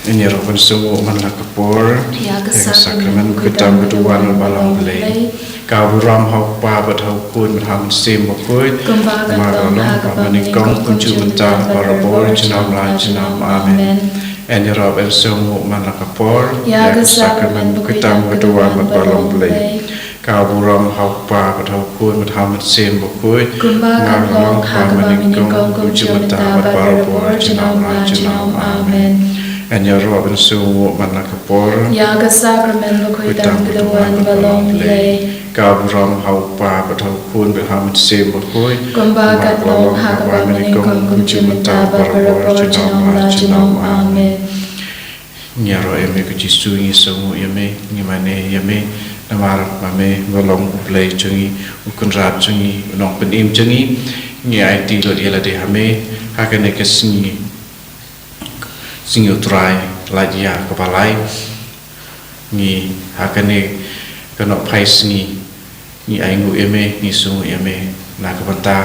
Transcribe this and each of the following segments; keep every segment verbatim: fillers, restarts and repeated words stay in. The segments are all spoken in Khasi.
Ngi ïaroh ban sngewbha man la ka por ïa ka sakramen ba kut tam ka duwan ba long Blei. Ka burom ha u Kpa bad ha u Khun bad ha u Mynsiem Bakhuid. Kumba ka long ha kaba nyngkong, kumjuh mynta, barabor, junom la junom. Amen. Ngi ïaroh ban sngewbha man la ka por ïa ka sakramen ba kut tam ka duwan ba long Blei. Ka burom ha u Kpa bad ha u Khun bad ha u Mynsiem Bakhuid. Kumba ka long ha kaba nyngkong, kumjuh mynta, bad barabor, junom la junom. Amen. Ngi ïaroh ban sngewbha man la ka por ïa ka sakramen ba kut tam ka duwan ba long Blei. Ka burom ha u Kpa bad ha u Khun bad ha u Mynsiem Bakhuid. Kumba ka long ha kaba nyngkong, kumjuh mynta, bad barabor, junom la junom. Amen. Ngi ïaroh ïa me ko Jisu, ngi sngewnguh ïa me, ngi mane ïa me, namar ba me ba long U Blei jong ngi, U Kynrad jong ngi, U Nongpynim jong ngi. Ngi aiti lut ïa lade ha me ha kane ka sngi, sngi U Trai, lait ïa kaba lai. Ngi ha kane ka nohphai sngi ngi ainguh ïa me, ngi sngewnguh ïa me na ka bynta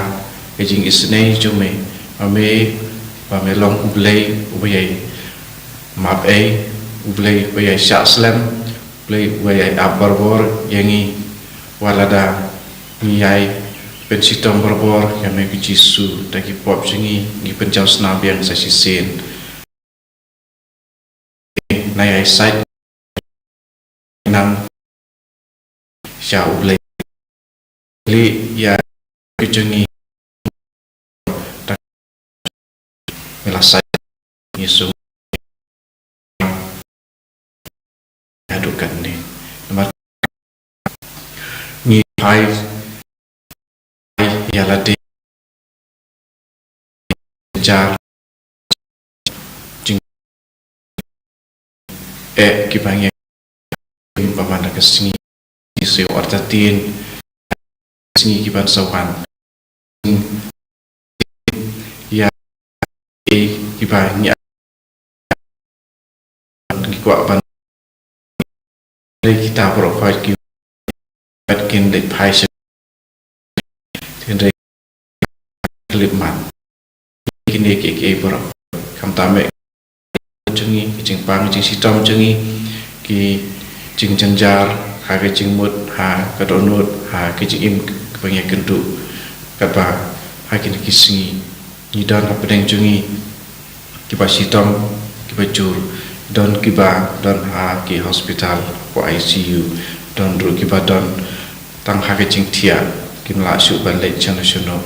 ka jingisynei jong me. Ba me, ba me long U Blei uba ïai map ei, U Blei uba ïai shah slem, U Blei uba ïai ap barabor ïa ngi. Wat lada ngi ïai pynshitom barabor ïa me ko Jisu da ki pop jong ngi, ngi pynjaw snam biang sa shisien. Na ïai sait nang sha U Blei. Leh ïa ki jong ngi da me la sait, ngi sngew haduh katne. Namar ngi phai ïa lade jar jing eh kiba ngi ba man la ka sngi, ki siew artatien sngi kiban sa wan. Ïa, eh, kiba ngi, ngi kwah ban leh kita baroh khoit ki pat kin leit phai sha, hynrei khyllipmat. Kine kiei kiei baroh, khamtam eh jong ngi, ki jingpang, ki jingshitom jong ngi, ki jingjynjar ha ka jingmut, ha ka dohnud, ha ka jingim kaba ngi ïakynduh katba ha kine ki sngi. Ngi don hapdeng jong ngi kiba shitom, kiba jur, don kiba don ha ki hospital, ko I C U, don ruh kiba don tang ha ka jingthiah, kim lah shuh ban leit shano shano.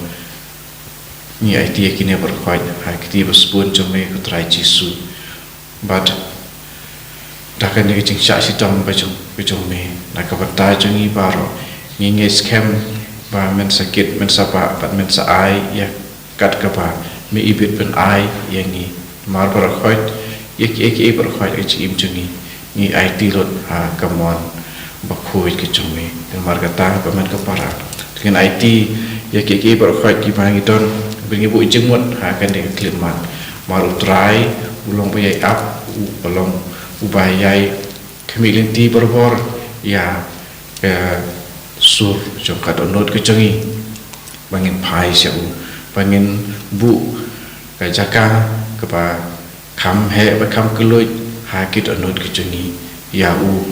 Ngi aiti ïa kine baroh khoit ha ka kti ba sbun jong me ko Trai Jisu. Bad da kane ka jingshah shitom ba jong, ba jong me, na ka bynta jong ngi baroh, ngi ngeit skhem ba men sa kit, men sa bah bad men sa ai ïa kat kaba me ibit ban ai ïa ngi. Namar baroh khoit, ïa kiei kiei baroh khoit ha ka jingim jong ngi, ngi aiti lut ha ka mon bakhuid ka jong me. Namar kata ko hynmen ko para, ngin aiti ïa kiei kiei baroh khoit kiba ngi don, ba ngi buh jingmut ha kane ka khyllipmat. Namar U Trai u long uba ïai ap, u long uba ïai khmih lynti barabor ïa ka sur jong ka dohnud ka jong ngi, ba ngin phai sha u, ba ngin buh ka jaka kaba kham heh bad kham kylluid ha ki dohnud ki jong ngi ïa u.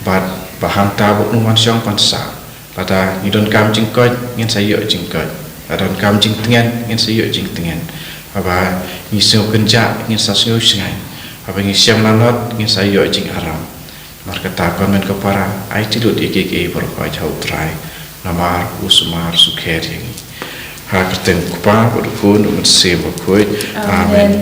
Bad ba hangta ba un wan shong ban sah, lada ngi donkam jingkoit ngin sa ïoh jingkoit, lada donkam jingtngen ngin sa ïoh jingtngen, haba ngi sngew kynjah ngin sa sngew shngaiñ, haba ngi shem lanot ngin sa ïoh jingaram. Namar kata ko hynmen ko para, aiti lut ïa kiei kiei baroh khoit ha U Trai, namar u sumar sukher ïa ngi. Ha ka kyrteng U Kpa bad U Khun bad U Mynsiem Bakhuid. Amen. Amen.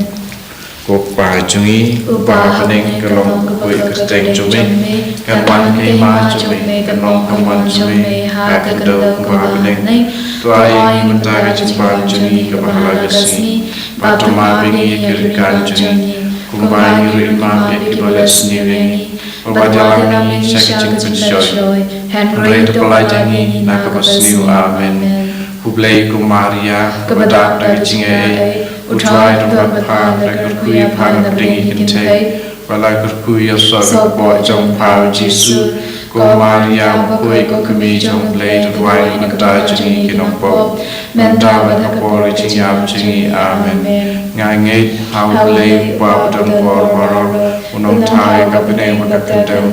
Ko Kpa jong ngi uba ha bneng, ka long kaba kyrteng jong me, kan wan ka hima jong me, kan long ka mon jong me ha ka khyndew kumba ha bneng. To ai mynta ka jingpang jong ngi kaba ha la ka sngi, bad to map ïa ngi ïa ki ryngkat jong ngi, kumba ngi ruh ngi map ïa kiba leh sniew ïa ngi. Wat ïalam ïa ngi sha ka jingpynshoi, hynrei to pyllait ïa ngi na kaba sniew. Amen. Khublei ko Maria, kaba dap da ka jingaiei, U Trai u don bad pha, la kyrkhu ïa pha na pdeng ki kynthei, bad la kyrkhu ïa u soh ka kpoh jong pha U Jisu. Ko Maria bakhuid, ko kmie jong U Blei, to duwai na ka bynta jong ngi ki nongpop, mynta bad ha ka por ka jingïap jong ngi. Amen. Nga ngeit ha U Blei U Kpa badonbor baroh, un ong thaw ïa ka bneng bad ka khyndew,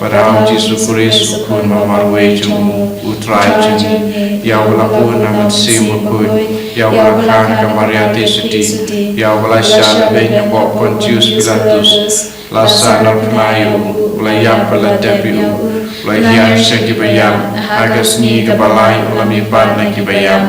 bad ha U Jisu Khrist U Khun ba marwei jong U, U Trai jong ngi, ïa uba la bun na Mynsiem Bakhuid, ïa uba la kha na ka Maria Theisotti, ïa uba la shah lehbeiñ hapoh Pontius Pilatus, la sahnarphna ïa U, la ïap bad la tep ïa U, la hiar sha kiba ïap, ha ka sngi kaba lai U la mihpat na kiba ïap,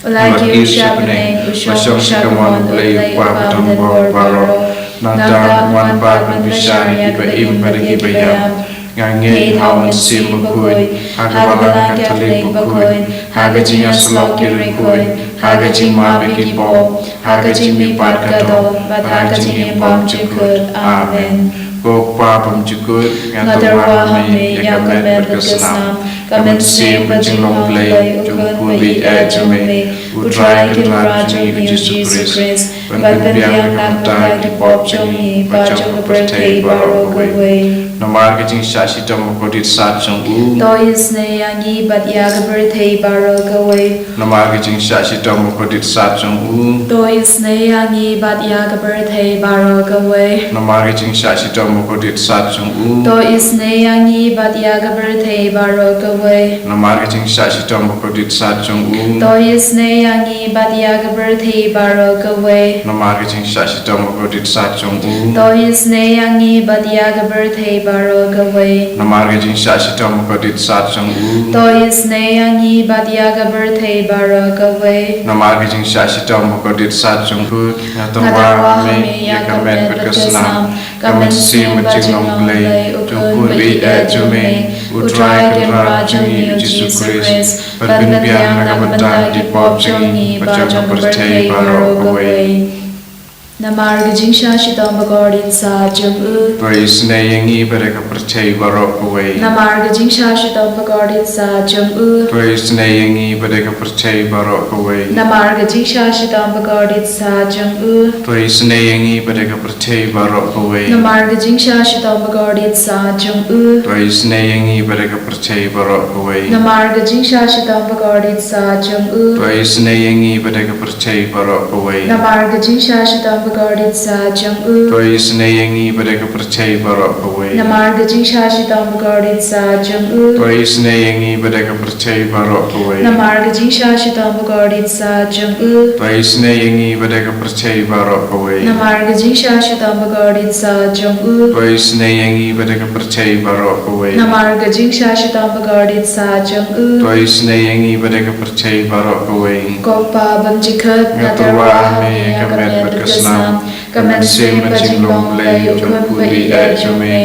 U la kiew sha bneng, U shong sha kamon U Blei U Kpa badonbor baroh. Nangta Un wan pat ban bishar ïa kiba im bad ïa kiba ïap. Nga ngeit ha U Mynsiem Bakhuid, ha ka Balang Katholik bakhuid, ha ka jingïasyllok ki riewkhuid, ha ka jingmap ïa ki pop, ha ka jingmihpat ka doh, bad ha ka jingim bymjukut. Amen. Ko Kpa bymjukut, nga tyrwa ha Me ïa ka met bad ka snam, ka mynsiem bad jinglong Blei jong U Khun baieit jong Me, U Trai Kynrad jong ngi U Jisu Khrist, ban pynbiang na ka bynta ki pop jong ngi bad jong ka pyrthei baroh kawei. Namar ka jingshah shitom bakordit sat jong U, to isynei ïa ngi bad ïa ka pyrthei baroh kawei. Namar ka jingshah shitom bakordit sat jong U, to isynei ïa ngi bad ïa ka pyrthei baroh kawei. Namar ka jingshah shitom bakordit sat jong U, to isynei ïa ngi bad ïa ka pyrthei baroh kawei. Namar ka jingshah shitom bakordit sat jong U, to isynei ïa ngi bad ïa ka pyrthei baroh kawei. Namar ka jingshah shitom bakordit sat jong U, to isynei ïa ngi bad ïa ka pyrthei baroh kawei. Namar ka jingshah shitom bakordit sat jong U, to isynei ïa ngi bad ïa ka pyrthei baroh kawei. Namar ka jingshah shitom bakordit sat jong U, nga tyrwa ha Me ïa ka met bad ka snam, ka mynsiem bad jinglong Blei jong U Khun baieit jong Me, U Trai Kynrad jong ngi U Jisu Khrist, ban pynbiang na ka bynta ki pop jong ngi bad jong ka pyrthei baroh kawei. Namar ka jingshah shitom bakordit sat jong U, to isynei ïa ngi bad ïa ka pyrthei baroh kawei. Namar ka jingshah shitom bakordit sat jong U, to isynei ïa ngi bad ïa ka pyrthei baroh kawei. Namar ka jingshah shitom bakordit sat jong U, to isynei ïa ngi bad ïa ka pyrthei baroh kawei. Namar ka jingshah shitom bakordit sat jong U, to isynei ïa ngi bad ïa ka pyrthei baroh kawei. Namar ka jingshah shitom bakordit sat jong U, to isynei ïa ngi bad ïa ka pyrthei baroh kawei. Namar ka jingshah shitom bakordit sat jong U, to isynei ïa ngi bad ïa ka pyrthei baroh kawei. Namar ka jingshah shitom bakordit sat jong U, to isynei ïa ngi bad ïa ka pyrthei baroh kawei. Namar ka jingshah shitom bakordit sat jong U, to isynei ïa ngi bad ïa ka pyrthei baroh kawei. Namar ka jingshah shitom bakordit sat jong U, to isynei ïa ngi bad ïa ka pyrthei baroh kawei. Namar ka jingshah shitom bakordit sat jong U, to isynei ïa ngi bad ïa ka pyrthei baroh kawei. Ko Kpa bymjukut, nga tyrwa ha Me ïa ka met bad ka snam, ka mynsiem bad jinglong Blei jong U Khun baieit jong Me,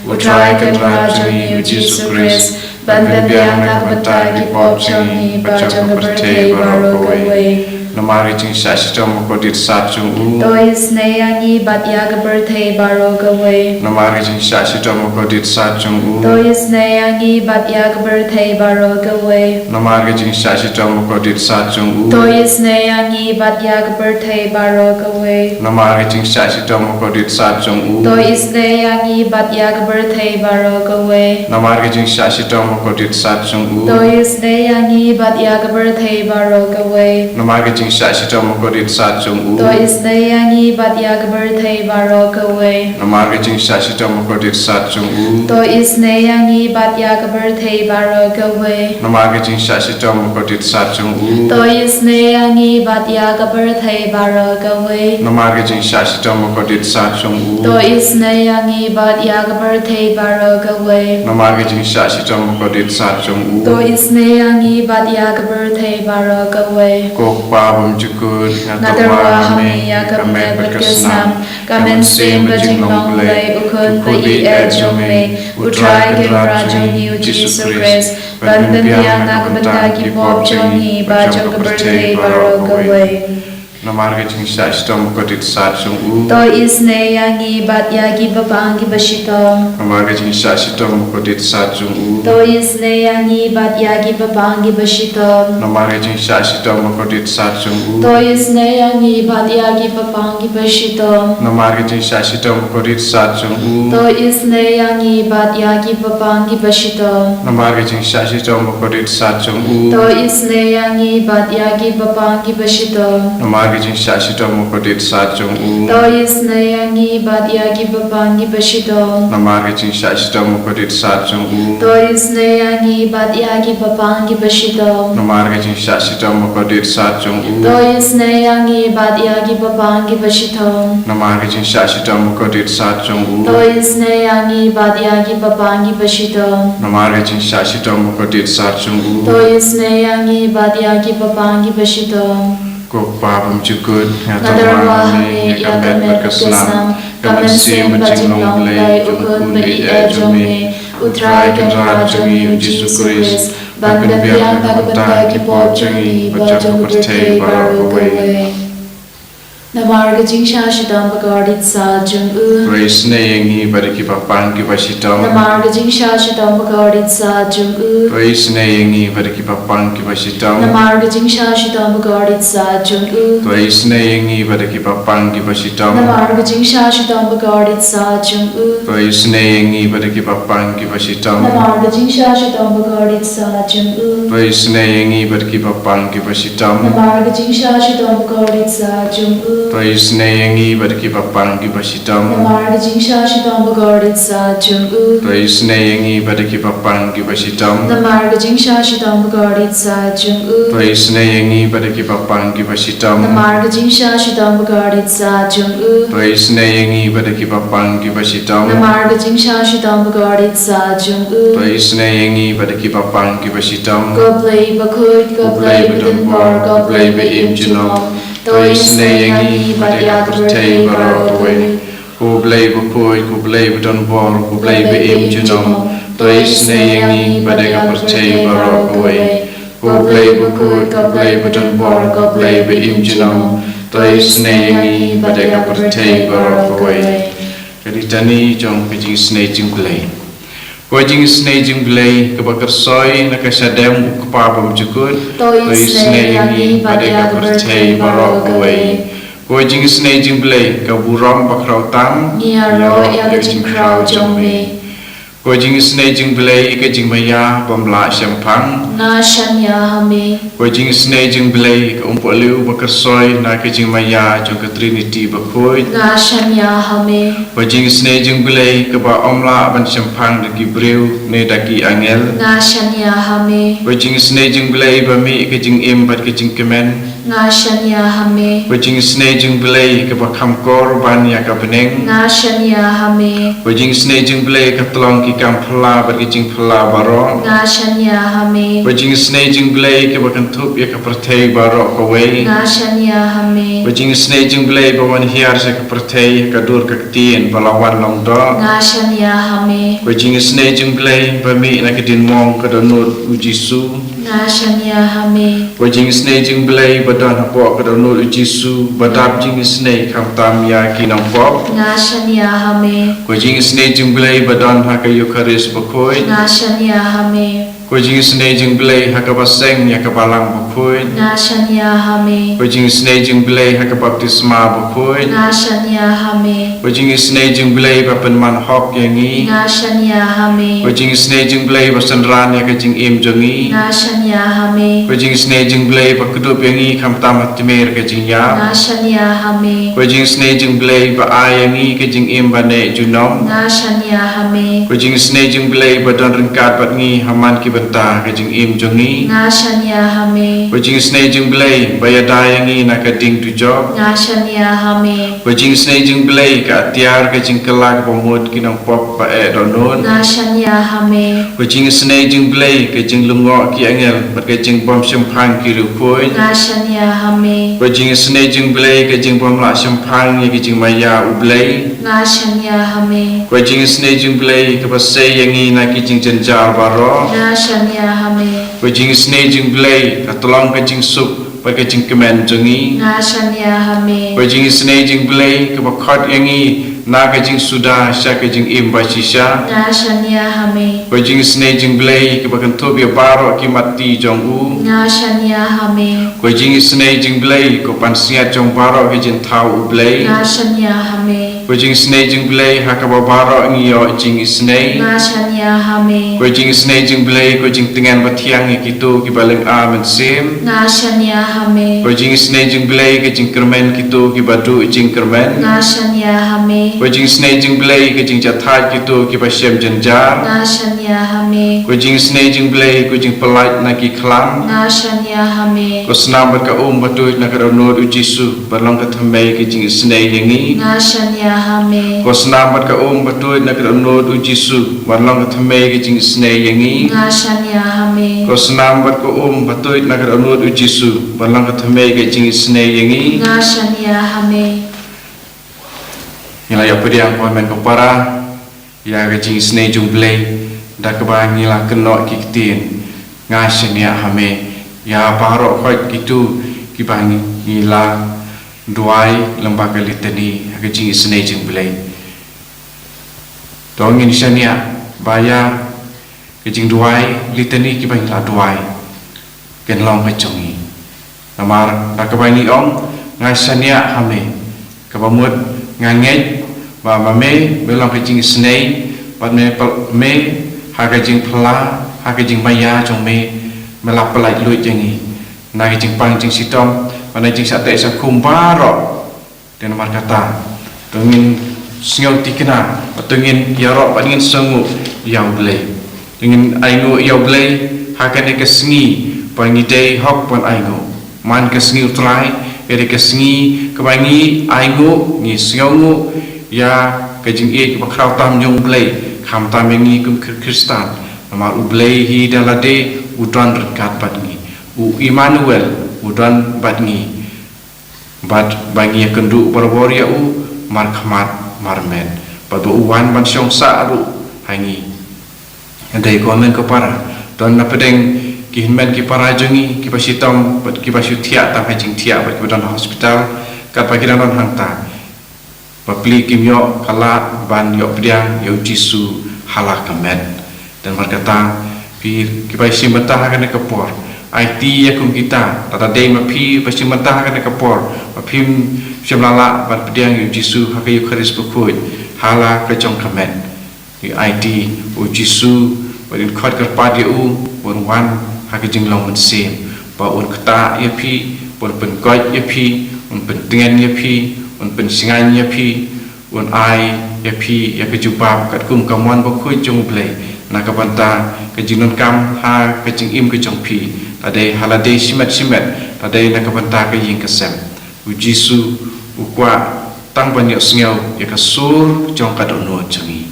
U Trai Kynrad jong ngi U Jisu Khrist, ban pynbiang na ka bynta ki pop jong ngi bad jong ka pyrthei baroh kawei. Namar ka jingshah shitom bakordit sat jong U, to isynei ïa ngi bad ïa ka pyrthei baroh kawei. Namar ka jingshah shitom bakordit sat jong U, to isynei ïa ngi bad ïa ka pyrthei baroh kawei. Namar ka jingshah shitom bakordit sat jong U, to isynei ïa ngi bad ïa ka pyrthei baroh kawei. Namar ka jingshah shitom bakordit sat jong U, to isynei ïa ngi bad ïa ka pyrthei baroh kawei. Namar ka jingshah shitom bakordit sat jong U, to isynei ïa ngi bad ïa ka pyrthei baroh kawei. Namar ka jingshah shitom bakordit sat jong U, to isynei ïa ngi bad ïa ka pyrthei baroh kawei. Namar ka jingshah shitom bakordit sat jong U, to isynei ïa ngi bad ïa ka pyrthei baroh kawei. Namar ka jingshah shitom bakordit sat jong U, to isynei ïa ngi bad ïa ka pyrthei baroh kawei. Namar ka jingshah shitom bakordit sat jong U, to isynei ïa ngi bad ïa ka pyrthei baroh kawei. Namar ka jingshah shitom bakordit sat jong U, to isynei ïa ngi bad ïa ka pyrthei baroh kawei. Ko Kpa bymjukut, nga tyrwa ha Me ïa ka met bad ka snam, ka mynsiem bad jinglong Blei U Khun baieit jong Me, U Trai Kynrad jong ngi U Jisu Khrist, ban pynbiang na ka bynta ki pop jong ngi bad jong ka pyrthei baroh kawei. Namar ka jingshah shitom bakordit sat jong u. To isynei ïa ngi bad ïa ki bapang kiba shitom. Namar ka jingshah shitom bakordit sat jong u. To isynei ïa ngi bad ïa ki bapang kiba shitom. Namar ka jingshah shitom bakordit sat jong u. To isynei ïa ngi bad ïa ki bapang kiba shitom. Namar ka jingshah shitom bakordit sat jong u. To isynei ïa ngi bad ïa ki bapang kiba shitom. Namar ka jingshah shitom bakordit sat jong u. To isynei ïa ngi bad ïa ki bapang kiba shitom. Namar ka jingshah shitom bakordit sat jong u. To isynei ïa ngi bad ïa ki bapang kiba shitom. Namar ka jingshah shitom bakordit sat jong u. To isynei ïa ngi bad ïa ki bapang kiba shitom. Namar ka jingshah shitom bakordit sat jong u. To isynei ïa ngi bad ïa ki bapang kiba shitom. Namar ka jingshah shitom bakordit sat jong u. To isynei ïa ngi bad ïa ki bapang kiba shitom. Namar ka jingshah shitom bakordit sat jong u. To isynei ïa ngi bad ïa ki bapang kiba shitom. Ko Kpa bymjukut, nga tang wah ha me ïa ka met bad ka snam, ka mynsiem bad jinglong Blei, u Khun ba ïeit jong me, u Trai Kynrad jong ngi u Jisu Khrist, ban pynbiang na ka bynta ki pop jong ngi bad jong ka pyrthei baroh kawei. Namar ka jingshah shitom bakordit sat jong u. To isynei ïa ngi bad ïa ki bapang kiba shitom. Namar ka jingshah shitom bakordit sat jong u. To isynei ïa ngi bad ïa ki bapang kiba shitom. Namar ka jingshah shitom bakordit sat jong u. To isynei ïa ngi bad ïa ki bapang kiba shitom. Namar ka jingshah shitom bakordit sat jong u. To isynei ïa ngi bad ïa ki bapang kiba shitom. Namar ka jingshah shitom bakordit sat jong u. To isynei ïa ngi bad ïa ki bapang kiba shitom. Namar ka jingshah shitom bakordit sat jong u. To isynei ïa ngi bad ïa ki bapang kiba shitom. Namar ka jingshah shitom bakordit sat jong u. To isynei ïa ngi bad ïa ki bapang kiba shitom. Namar ka jingshah shitom bakordit sat jong u. To isynei ïa ngi bad ïa ki bapang kiba shitom. Namar ka jingshah shitom bakordit sat jong u. To isynei ïa ngi bad ïa ki bapang kiba shitom. Namar ka jingshah shitom bakordit sat jong u. To isynei ïa ngi bad ïa ki bapang kiba shitom. Ko Blei bakhuid, ko Blei badonbor, ko Blei ba im junom. To isynei ïa ngi bad ïa ka pyrthei baroh kawei. Ko Blei bakhuid, ko Blei badonbor, ko Blei ba im junom. To isynei ïa ngi bad ïa ka pyrthei baroh kawei. Ko Blei bakhuid, ko Blei badonbor, ko Blei ba im junom. To isynei ïa ngi bad ïa ka pyrthei baroh kawei. Ka Litani jong ka jingisynei jingblei. Ko jingisynei jingblei kaba kyrsoi na ka shadem u Kpa bymjukut. To isynei ïa ngi bad ïa ka pyrthei baroh kawei. Ko jingisynei jingblei ka burom bakhraw tam. Ngi ïaroh ïa ka jingkhraw jong me. Ko jingisynei jingblei ka jingmaïa bym lah shemphang. Nga shaniah ha me. Ko jingisynei jingblei ka umpohliew ba kyrsoi na ka jingmaïa jong ka Trinity bakhuid. Nga shaniah ha me. Ko jingisynei jingblei kaba ym lah ban shemphang da ki briew ne da ki angel. Nga shaniah ha me. Ko jingisynei jingblei ba mih ka jingim bad ka jingkmen. Nga shaniah ha me. Ko jingisynei jingblei kaba kham kor ban ïa ka bneng. Nga shaniah ha me. Ko jingisynei jingblei ka tlong ki kam phylla bad ki jingphylla baroh. Nga shaniah ha me. Ko jingisynei jingblei kaba kynthup ïa ka pyrthei baroh kawei. Nga shaniah ha me. Ko jingisynei jingblei ba wan hiar sha ka pyrthei ha ka dur ka ktien ba la wan long doh. Nga shaniah ha me. Ko jingisynei jingblei ba mih na ka diengmong ka dohnud u Jisu. Nga shaniah ha me. Ko jingisynei jingblei ba don hapoh ka dohnud u Jisu ba dap jingisynei khamtam ïa ki nongpop. Nga shaniah ha me. Ko jingisynei jingblei ba don ha ka Eukharist bakhuid. Nga shaniah ha me. Ko jingisynei jingblei ha kaba seng ïa ka Balang bakhuid. Nga shaniah ha me. Ko jingisynei jingblei ha ka baptisma bakhuid. Nga shaniah ha me. Ko jingisynei jingblei ba pynman hok ïa ngi. Nga shaniah ha me. Ko jingisynei jingblei ba synran ïa ka jingim jong ngi. Nga shaniah ha me. Ko jingisynei jingblei ba kdup ïa ngi khamtam ha tmier ka jingïap. Nga shaniah ha me. Ko jingisynei jingblei ba ai ïa ngi ka jingim ba neh junom. Nga shaniah ha me. Ko jingisynei jingblei ba don ryngkat bad ngi ha man ki bynta ka jingim jong ngi. Nga shaniah ha me. Ko jingisynei jingblei ba ïada ïa ngi na ka ding dujok. Nga shaniah ha me. Ko jingisynei jingblei ka atiar ka jingkylla kaba mut ki nongpop ba eh dohnud. Nga shaniah ha me. Ko jingisynei jingblei ka jinglyngngoh ki angel bad ka jingbym shemphang ki riewkhuid. Nga shaniah ha me. Ko jingisynei jingblei ka jingbym lah shemphang ïa ka jingmaïa u Blei. Nga shaniah ha me. Ko jingisynei jingblei kaba sei ïa ngi na ki jingjynjar baroh. Nga shaniah ha me. Ko jingisynei jingblei ka tlong ka jingsuk bad ka jingkmen jong ngi. Nga shaniah ha me. Ko jingisynei jong U Blei, kaba khot ïa ngi na ka jingsuda sha ka jingim bashisha. Nga shaniah ha me. Ko jingisynei jong U Blei, kaba kynthup ïa baroh ki mat ti jong u. Nga shaniah ha me. Ko jingisynei jong U Blei, ko pansngiat jong baroh ki jingthaw U Blei. Nga shaniah ha me. Ko jingisynei jong U Blei, ha kaba baroh ngi ïoh jingisynei. Nga shaniah ha me. Ko jingisynei jong U Blei, ko jingtngen bathiang ïa kito kiba lynga mynsiem. Nga shaniah ha me. Ko jingisynei jong U Blei, ka jingkyrmen kito kiba duh jingkyrmen. Nga shaniah ha me. Ko jingisynei jong U Blei, ka jingjahthait kito kiba shem jynjar. Nga shaniah ha me. Ko jingisynei jong U Blei, ko jingpyllait na ki khlam. Nga shaniah ha me. Ko snam bad ka um batuid na ka dohnud U Jisu, ban long ka thymmei ka jingisynei ïa ngi. Nga shaniah ha me. Ko snam bad ka um batuid na ka dohnud U Jisu, ban long ka thymmei ka jingisynei ïa ngi. Nga shaniah ha me. Ko snam bad ka um batuid na ka dohnud U Jisu, ban long ka thymmei ka jingisynei ïa ngi. Nga shaniah ha me. Ngi la ïa pdiang ko hynmen ko para ïa ka jingisynei jong U Blei, da kaba ngi la kynnoh ki ktien, nga shaniah ha me, ïa baroh khoit kito kiba ngi, ngi la duwai lyngba ka litani ha ka jingisynei jong U Blei. To ngin shaniah ba ïa ka jingduwai litani kiba ngi la duwai, kan long ka jong ngi. Namar da kaba ngi ong, nga shaniah ha me, kaba mut nga ngeit ba ma me, me long ka jingisynei, bad me pal-, me ha ka jingphylla, ha ka jingmaïa jong me, me la pyllait luid ïa ngi na ka jingpang jingshitom bad na ka jingshah teh shah khum baroh. Te namar kata, to ngin sngew thikna, to ngin ïaroh bad ngin sngewnguh ïa U Blei. To ngin ainguh ïa U Blei ha kane ka sngi, ba ngi dei hok ban ainguh. Man ka sngi U Trai, ka dei ka sngi kaba ngi ainguh, ngi sngewnguh ïa ka jingïeit kaba khraw tam jong U Blei, khamtam ïa ngi kum Khristan. Namar U Blei hi da lade u don ryngkat bad ngi. U Immanuel u don bad ngi. Bad ba ngi ïakynduh barabor ïa u, markhmat marmet. Bad ba u wan ban shong sah ruh ha ngi. Dei ko hynmen ko para, don na pdeng ki hynmen ki para jong ngi, kiba shitom, bad kiba shu thiah tang ha jingthiah, bad kiba don ha hospital, katba ki dang don hangta. Bapli kim ïoh ka lad ban ïoh pdiang ïa U Jisu ha la ka met. Te namar kata, phi kiba shim bynta ha kane ka por, aiti ïa kum kita, lada dei ma phi ba shim bynta ha kane ka por, ba phim shym la lah ban pdiang ïa U Jisu ha ka Eukharist bakhuid ha la ka jong ka met. Ngi aiti U Jisu, ba un khot kyrpad ïa u, ba un wan ha ka jinglong mynsiem, ba un ktah ïa phi, ba un pynkoit ïa phi, un pyntngen ïa phi, un pynshngaiñ ïa phi, un ai ïa phi ïa ka jubab katkum ka mon bakhuid jong U Blei, na ka bynta ka jingdonkam ha ka jingim ka jong phi, lada dei ha lade shimet shimet, lada dei na ka bynta ka ïing ka sem. U Jisu u kwah tang ban ïohsngew ïa ka sur jong ka dohnud jong ngi.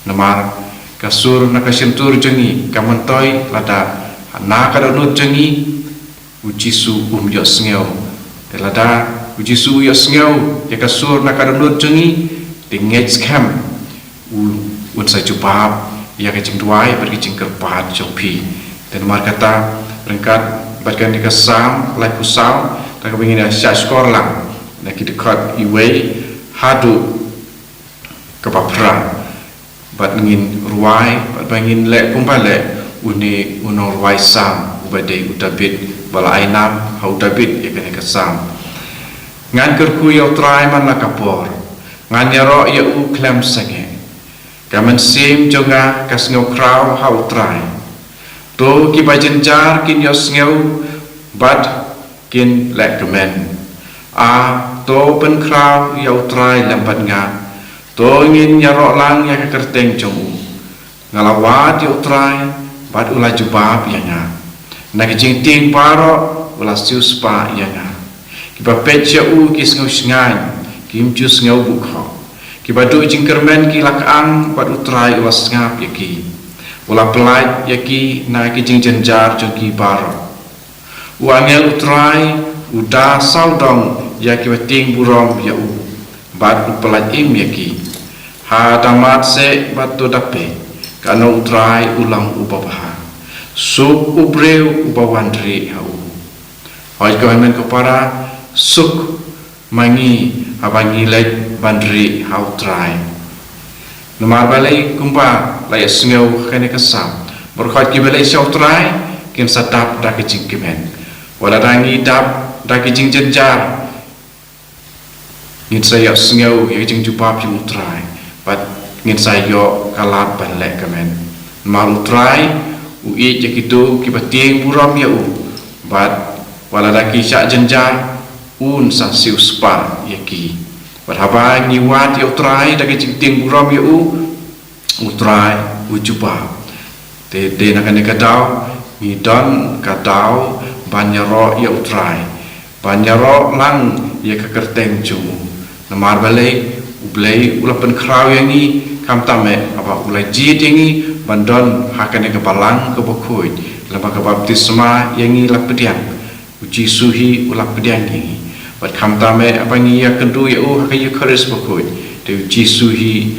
Namar ka sur na ka shyntur jong ngi ka myntoi lada na ka dohnud jong ngi U Jisu um ïohsngew. Te lada U Jisu u ïohsngew ïa ka sur na ka dohnud jong ngi, te ngeit skhem u, un sa jubab ïa ka jingduwai bad ka jingkyrpad jong phi. Te namar kata, ryngkat bad kane ka Salm laiphew saw, da kaba ngin ïa shah shkor lang na ki dkhot iwei haduh kaba phra. Bad ngin rwai, bad ba ngin leh kumba leh une u nongrwai Salm uba dei u Dabid, ba la ai nam ha u Dabid ïa kane ka Salm. Ngan kyrkhu ïa U Trai man la ka por, ngan ïaroh ïa u khlem sangeh. Ka mynsiem jong nga ka sngewkhraw ha U Trai. To kiba jynjar kin ïohsngew bad kin leh kmen. A, to pynkhraw ïa U Trai lem bad nga. To ngin ïaroh lang ïa ka kyrteng jong u. Nga la wad ïa U Trai bad u la jubab ïa nga. Na ki jingtieng baroh u la siewspah ïa nga. Kiba peit ïa u ki sngew shngaiñ, kim ju sngew bukhoh. Kiba duh jingkyrmen ki la kyang bad U Trai u la sngap ïa ki. U la pyllait ïa ki na ki jingjynjar jong ki baroh. U angel U Trai u da sawdong ïa kiba tieng burom ïa u, bad u pyllait im ïa ki. Haba mad seh bad to da peit, kano U Trai u long uba bha. Suk u briew uba wan rieh ha u. Hooid ko hynmen ko para, suk ma ngi haba ngi leit ban rieh ha U Trai. Namar balei? Kumba la ïohsngew ha kane ka Salm, baroh kiba leit sha U Trai kin sa dap da ka jingkmen. Wat lada ngi dap da ka jingjynjar, ngin sa ïohsngew ïa ka jingjubab jong U Trai bad ngin sa ïoh ka lad ban lehkmen. Namar U Trai u ïeit ïa kito kiba tieng burom ïa u, bad wat lada ki shah jynjar, un sa siewspah ïa ki. Bad haba ngi wad ïa U Trai da ka jingtieng burom ïa u, U Trai u jubab. Te dei na kane ka daw ngi don ka daw ban ïaroh ïa U Trai, ban ïaroh lang ïa ka kyrteng jong u. Namar balei? U Blei u la pynkhraw ïa ngi, khamtam eh haba u la jied ïa ngi ban don ha kane ka balang kaba khuid, lem bad ka baptisma ïa ngi la pdiang. U Jisu hi u la pdiang ïa ngi. Bad khamtam eh haba ngi ïakynduh ïa u ha ka Eukharist bakhuid, te U Jisu hi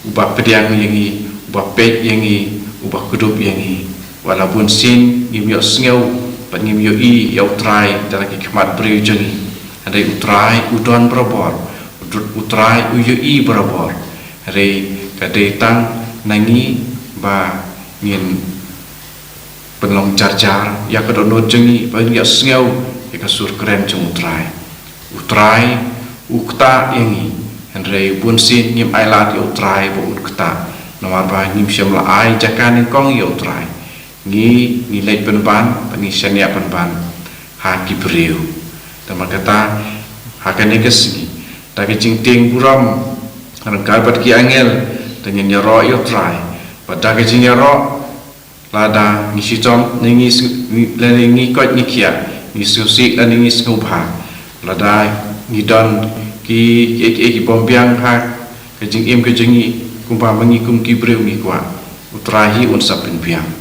uba pdiang ïa ngi, uba peit ïa ngi, uba kdup ïa ngi. Wat la bunsien ngim ïohsngew bad ngim ïohi ïa U Trai da la ki khmat briew jong ngi, hynrei U Trai u don barabor. U Tr-, U Trai u ïohi barabor. Hynrei ka dei tang na ngi ba ngin pynlong jarjar ïa ka dohnud jong ngi ban ïohsngew ïa ka sur kren jong U Trai. U Trai u ktah ïa ngi, hynrei bunsien ngim ailad ïa U Trai ba un ktah, namar ba ngim shym la ai jaka nyngkong ïa U Trai. Ngi, ngi leit pynban bad ngi shaniah pynban ha ki briew. Te namar kata, ha kane ka sngi, da ka jingtieng burom ryngkat bad ki angel, te ngin ïaroh ïa U Trai. Bad da ka jingïaroh, lada ngi shitom ne ngi sng-, ngi, lada ngi koit ngi khiah, ngi sngewsih lada ngi sngewbha, lada ngi don ki, ki, ki, ki bym biang ha ka jingim ka jong ngi, kumba ma ngi kum ki briew ngi kwah, U Trai hi un sa pynbiang.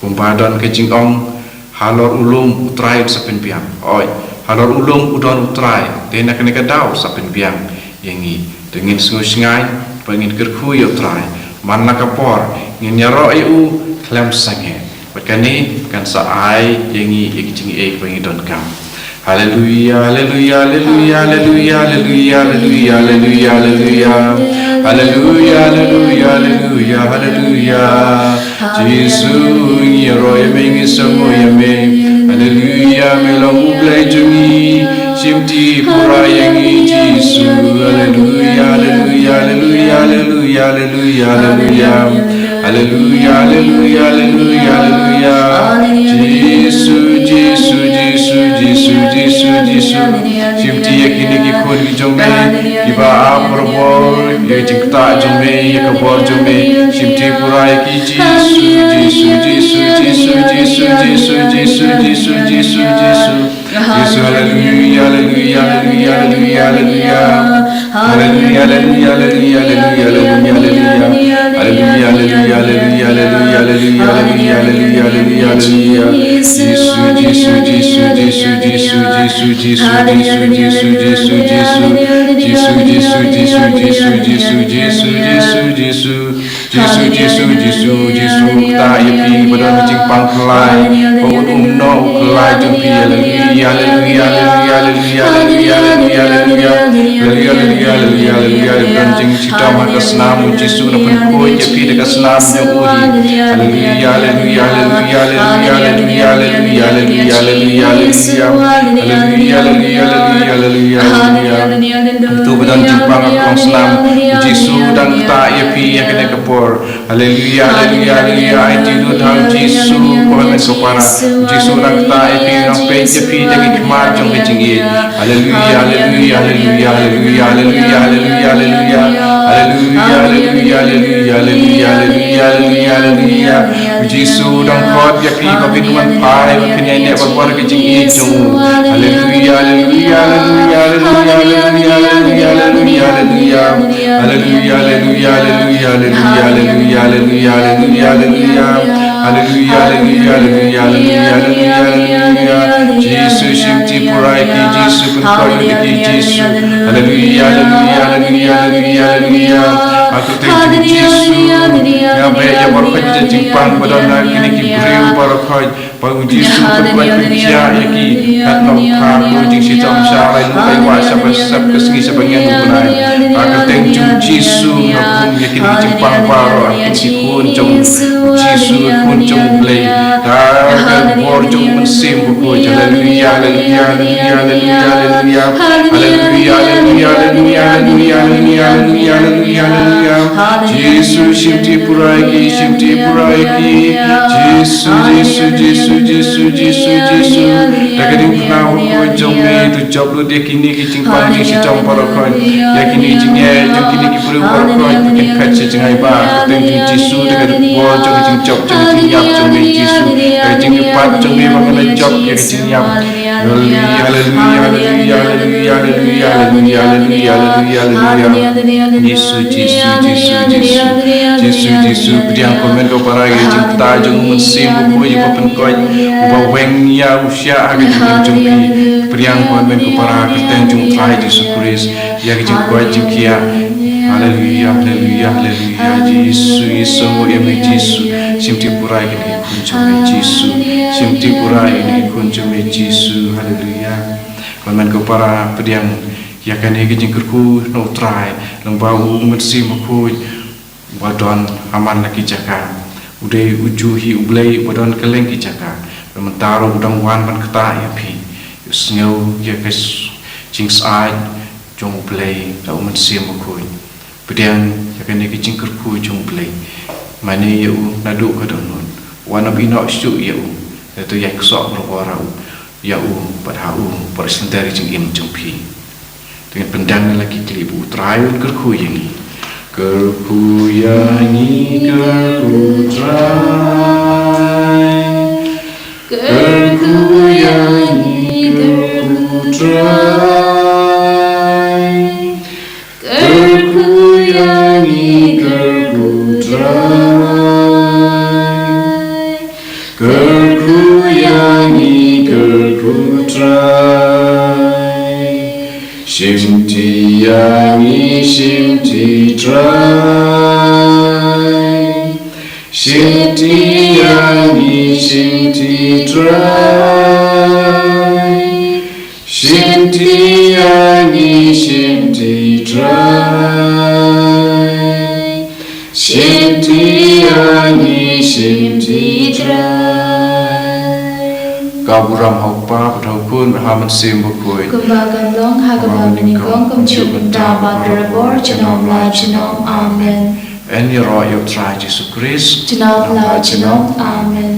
Kumba don ka jingong, halor u lum U Trai un sa pynbiang. Oi, halor u lum u don U Trai, te na kane ka daw sa pynbiang ïa ngi. Te ngin sngewshngaiñ bad ngin kyrkhu ïa U Trai man la ka por, ngin ïaroh ïa u khlem sangeh. Bad kane kan sa ai ïa ngi ïa ki jingeh ba ngi donkam. Haleluya, haleluya, haleluya. Haleluya, haleluya, haleluya. Jisu, ngi ïaroh ïa me, ngi sngewbha ïa me. Haleluya, me long U Blei jong ngi. Shimti pura ïa ngi Jisu. Haleluya, haleluya, haleluya. Haleluya, haleluya, haleluya. Jisu, Jisu, Jisu, Jisu, Jisu, Jisu. Shimti ïa kine ki khun ki jong me, kiba ap barabor ïa ka jingktah jong me, ïa ka bor jong me. Shimti pura ïa ki Jisu, Jisu, Jisu. Jisu, haleluya, haleluya, haleluya. Haleluya, haleluya, haleluya. Haleluya, haleluya, haleluya. Jisu, Jisu, Jisu. Jisu, Jisu, Jisu. Jisu, Jisu, Jisu. Jisu, Jisu, Jisu. Jisu, Jisu, Jisu. Jisu, Jisu, Jisu, Jisu, ktah ïa phi ba don ka jingpang khlai, ba un um noh u khlai jong phi. Haleluya, haleluya, haleluya. Haleluya, haleluya, haleluya. Don jingshitom ha ka snam, u Jisu u la pynkhuid ïa phi da ka snam jong u hi. Haleluya, haleluya, haleluya. Haleluya, haleluya, haleluya. Uto ba don jingpang ha ka long snam, u Jisu u dang ktah ïa phi ïa kane ka por. Haleluya, haleluya, haleluya. Aiti lut ha u Jisu, ko hynmen ko para. U Jisu u dang ktah ïa phi, u dang peit ïa phi da ki khmat jong ka jingïeit. Haleluya, haleluya, haleluya. Haleluya, haleluya, haleluya. U Jisu u dang khot ïa phi ba phin wan phai, ba phin ïaineh barabor ha ka jingïeit jong u. Haleluya, haleluya, haleluya. Haleluya, haleluya, haleluya. Haleluya, haleluya, haleluya. Haleluya, haleluya, haleluya, haleluya, haleluya. Haleluya, haleluya, haleluya, haleluya, haleluya. Jisu, shimti pura ïa ki, Jisu, pynkhraw ïa ki, Jisu. Haleluya, haleluya, haleluya, haleluya, haleluya. Ha ka kyrteng jong Jisu, nga beh ïa baroh ka jingpang ba don ha kine ki briew baroh. Ba u Jisu u pynkoit pynjah ïa ki, katno kha ka jingshitom sha lai lum lai wah sha ba sep ka sngi sha ba ngen u bnai. Ha ka kyrteng jong u Jisu nga khum ïa kine ki jingpang baroh, ha kine ki khun jong u Jisu, khun jong u Blei. Ha ka bor jong u Mynsiem Bakhuid. Haleluya, haleluya, haleluya, haleluya, haleluya. Haleluya, haleluya, haleluya, haleluya, haleluya, haleluya, haleluya, haleluya. Jisu, shim ti pura ïa ki, shim ti pura ïa ki. Jisu, Jisu, Jisu, Jisu, Jisu, Jisu. Da ka diengphna bakhuid jong me, to jop lut ïa kine ki jingpang jingshitom baroh khoit. Ïa kine ki jingeh jong kine ki briew baroh khoit, ba kin phet sha jngai ba. Ka kyrteng jong u Jisu, da ka bor jong ka jingjop jong ka jingïap jong me Jisu. Da ka jingïapat jong me ba ngan ïa jop ïa ka jingïap. Haleluya, haleluya, haleluya, haleluya. Jisu, Jisu, Jisu, Jisu. Jisu, Jisu, pdiang ko hynmen ko para ïa ka jingkta jong u Mynsiem Bakhuid ba pynkoit, uba weng ïa u shiah ha ka jingim jong phi. Pdiang ko hynmen ko para ha ka kyrteng jong u Trai Jisu Khrist ïa ka jingkoit jingkhiah. Haleluya, haleluya, haleluya. Jisu, Jisu, ïa me Jisu. Shim ti pura ïa kine ki khun jong me Jisu. Shim ti pura ïa kine ki khun jong me Jisu. Haleluya. Ko hynmen ko para pdiang ïa kane ka jingkyrkhu na u Trai, lyngba u Mynsiem Bakhuid uba don ha man la ki jaka. U dei u ju hi u Blei uba don kylleng ki jaka. Bad mynta ruh u dang wan ban kta ïa phi. Ïohsngew ïa ka s-, jingsyaid jong u Blei da u Mynsiem Bakhuid. Pdiang ïa kane ka jingkyrkhu jong u Blei. Mane ïa u naduh ka dohnud. Wat nym ïehnoh shuh ïa u. Hynrei to ïaid ksoh barabor ha u, ïa u bad ha u baroh shynter ka jingim jong phi. To ngin pyndang na la ki kli ba u Trai un kyrkhu ïa ngi. Kyrkhu ïa ngi, kyrkhu Trai. Kyrkhu ïa ngi, kyrkhu Trai. Kyrkhu ïa ngi, kyrkhu Trai. Kyrkhu ïa ngi, kyrkhu Trai. Shim ti ïa ngi, shim ti Trai. Shim ti ïa ngi, shim ti Trai. Shim ti ïa ngi, shim ti Trai. Shim ti ïa ngi, shim ti Trai. Ka burom ha u Kpa bad ha u Khun bad ha u Mynsiem Bakhuid. Kumba ka long ha kaba nyngkong, kumjuh mynta bad barabor, junom la junom. Amen. Yn ïaroh ïa u Trai Jisu Khrist. Junom la junom. Amen.